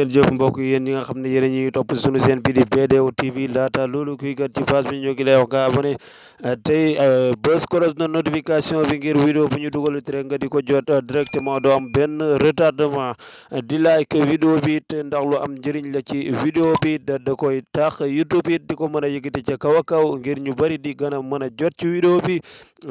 jërëjëf mbokk yi yéen ñi nga xam ne yéen a ñuy topp suñu chaîne bi di BDO TV laata loolu kuy kat ci page bi ñoo ngi lay wax nga abonné tey bës cloche de notification bi ngir vidéo bu ñu dugalati rek nga di ko jot directement doo am benn retardement di like vidéo bi te ndax lu am njëriñ la ci vidéo bi da koy tax YouTube it di ko mën a yëkkati ca kaw a kaw ngir ñu bëri di gën a mën a jot ci vidéo bi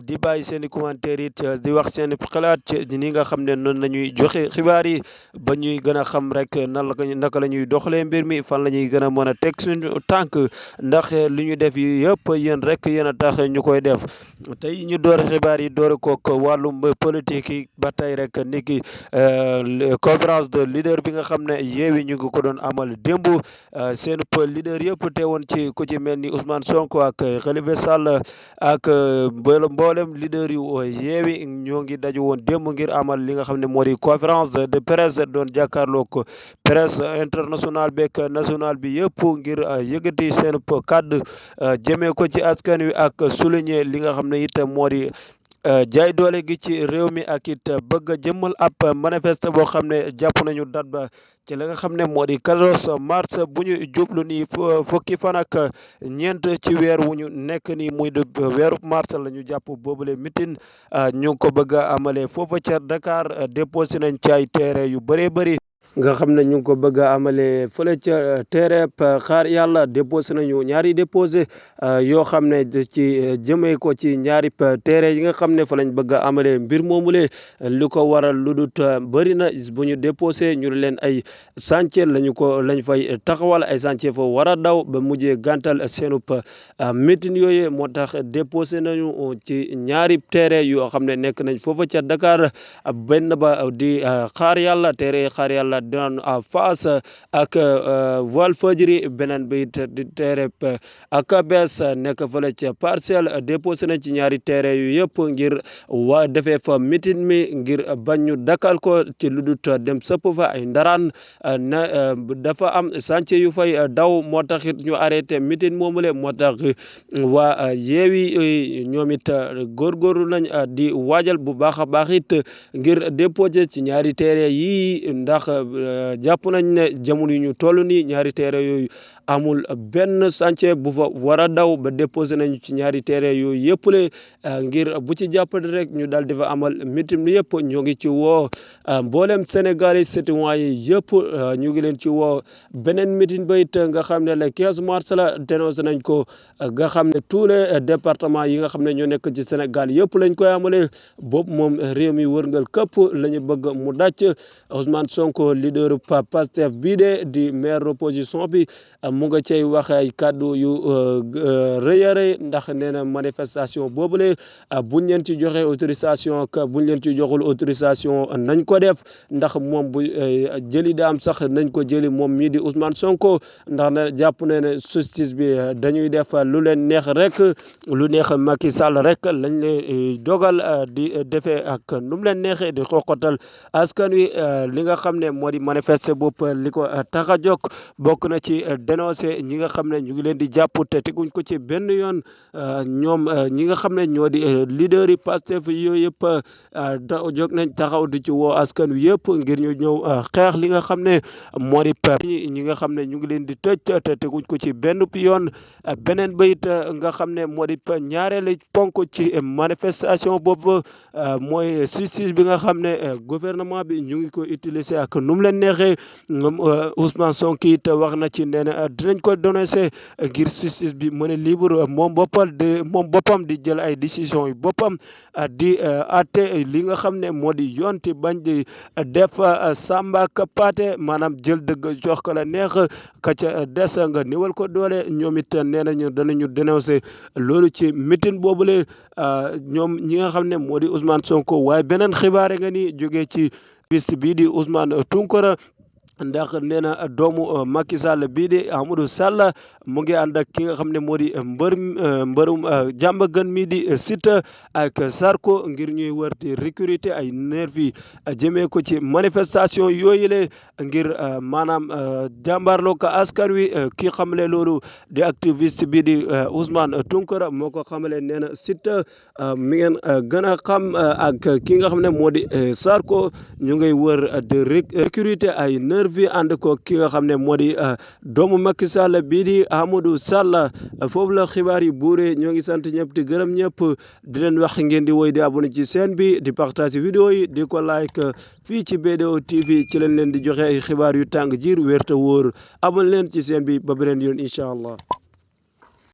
di bàyyi seen i commentaire it di wax seen i xalaat ci ni nga xam ne noonu la ñuy joxe xibaar yi ba ñuy gën a xam rek naka la ñuy doxalee mbir mi fan la ñuy gën a mën a teg suñu tànk ndax li ñu def yi yëpp yéen rek yéen a tax ñu koy def tey ñu door xibaar yi door kook wàllum politique yi ba tey rek ni ki conférence de leader bi nga xam ne Yewwi ñu ngi ko doon amal démb seen leader yëpp teewoon ci ku ci mel ni Ousmane Sonko ak Khalifa Sall ak mboolem leader yu Yewwi ñoo ngi daju woon démb ngir amal li nga xam ne moo di conférence de presse doon jàkkaarloog presse internationale beeg national bi yëpp ngir yëkkati seen kàddu jëmee ko ci askan wi ak souligner li nga xam ne it moo di jaay doole gi ci réew mi ak it bëgg a jëmmal ab manifeste boo xam ne jàpp nañu date ba ci la nga xam ne moo di 14 mars bu ñu jublu ni fukki fan ak ñeent ci weer wu ñu nekk ni muy de weeru mars la ñu jàpp boobule mitin ñu ngi ko bëgg a amalee foofa ca Dakar déposé nañ ci ay terrain yu bëree bëri nga xam ne ñu ngi ko bëgg a amalee fële ca terrain xaar yàlla déposé nañu ñaari déposé yoo xam ne ci jëmee ko ci ñaari terrain yi nga xam ne fa lañ bëgg a amalee mbir moomule li ko waral lu dut bëri na bu ñu déposé ñu leen ay chantier lañ fay taxawal ay chantier foo war a daw ba mujjee gàntal seenub meeting yooyu moo tax déposé nañu ci ñaari terrain yoo xam ne nekk nañ foofa ca Dakar benn ba di xaar yàlla terrain xaar yàlla doon face ak Walfadjri beneen bi di terrain ak bees nekk fële ca Parcelles déposé nañ ci ñaari terrain yu yëpp ngir waa defee fa meeting mi ngir bañ ñu dakkal ko ci lu dut dem sëpp fa ay ndaraan na dafa am chantier yu fay daw moo tax it ñu arrêté meeting moomule moo tax waa Yewwi ñoom it góorgóorlu nañ di waajal bu baax a baax it ngir déposé ci ñaari terrain yi ndax jàpp nañ ne jamono yi ñu toll nii ñaari terrain yooyu amul benn chantier bu fa war a daw ba déposé nañu ci ñaari terrain yooyu yëpp le ngir bu ci jàppale rek ñu daal di fa amal meeting bi yëpp ñoo ngi ci woo mboolem Sénégal yi citoyen yi yëpp ñu ngi leen ci woo beneen meeting ba it nga xam ne le 15 mars la dénoncé nañ ko nga xam ne tous les départements yi nga xam ne ñoo nekk ci Sénégal yëpp lañ koy amalee boobu moom réew mi wërngal këpp la ñu bëgg mu dàcc Ousmane Sonko leader Pastef bii de di maire opposition bi mu nga cay wax ay kàddu yu rëy a rëy ndax nee na manifestation boobule buñ leen ci joxe autorisation que buñ leen ci joxul autorisation nañ ko def ndax moom bu jëli daam sax nañ ko jëli moom mii di Ousmane Sonko ndax na jàpp ne ne justice bi dañuy def lu leen neex rek lu neex Macky Sall rek lañ leen dogal di defee ak nu mu leen neexee di xoqatal askan wi li nga xam ne moo di manifester bopp li ko tax a jóg bokk na ci dénoncé ñi nga xam ne ñu ngi leen di jàpp te teguñ ko ci benn yoon ñoom ñi nga xam ne ñoo di leader yi Pastef yooyu yëpp jóg nañ taxaw di ci woo askan wi yëpp ngir ñu ñëw xeex li nga xam ne moo di ñi nga xam ne ñu ngi leen di tëj te teguñ ko ci benn yoon beneen bayit nga xam ne moo di ñaareelu ponk ci manifestation boobu mooy justice bi nga xam ne gouvernement bi ñu ngi ko utiliser ak nu mu leen neexee Ousmane Sonko it wax na ci nee na dinañ ko dénoncer ngir justice bi mën a libre moom boppam di jël ay décision yu boppam di atte li nga xam ne moo di yoon te bañ di def samba ak paate maanaam jël dëgg jox ko la neex ka ca des nga niwal ko doole ñoom it nee nañu danañu dénoncer loolu ci meeting boobule ñoom ñi nga xam ne moo di Ousmane Sonko waaye beneen xibaar nga ni jógee ci liste bii di Ousmane Tounkara ndax nee na doomu Macky Sall bii di Amadou Sall mu ngi ànd ak ki nga xam ne moo di mbërum jàmba gën mii di Siteu ak Sarko ngir ñuy wër di recruter ay nervi jëmee ko ci manifestation yooyu le ngir maanaam jàmbaarloo ko askan wi ki xamle loolu di activiste bii di Ousmane Tounkara moo ko xamle nee na Siteu mi ngeen gën a xam ak ki nga xam ne moo di Sarko ñu ngay wër di recruter ay nervi interview ànd ko ki nga xam ne moo di doomu Macky Sall bii di Amadou Sall foofu la xibaar yi buuree ñoo ngi sant ñëpp di gërëm ñëpp di leen wax ngeen di woy di abonné ci chaîne bi di partager vidéo yi di ko like fii ci BDO TV ci leen di joxe ay xibaar yu tàng jiir wér te wóor abonné leen ci chaîne bi ba beneen yoon incha allah.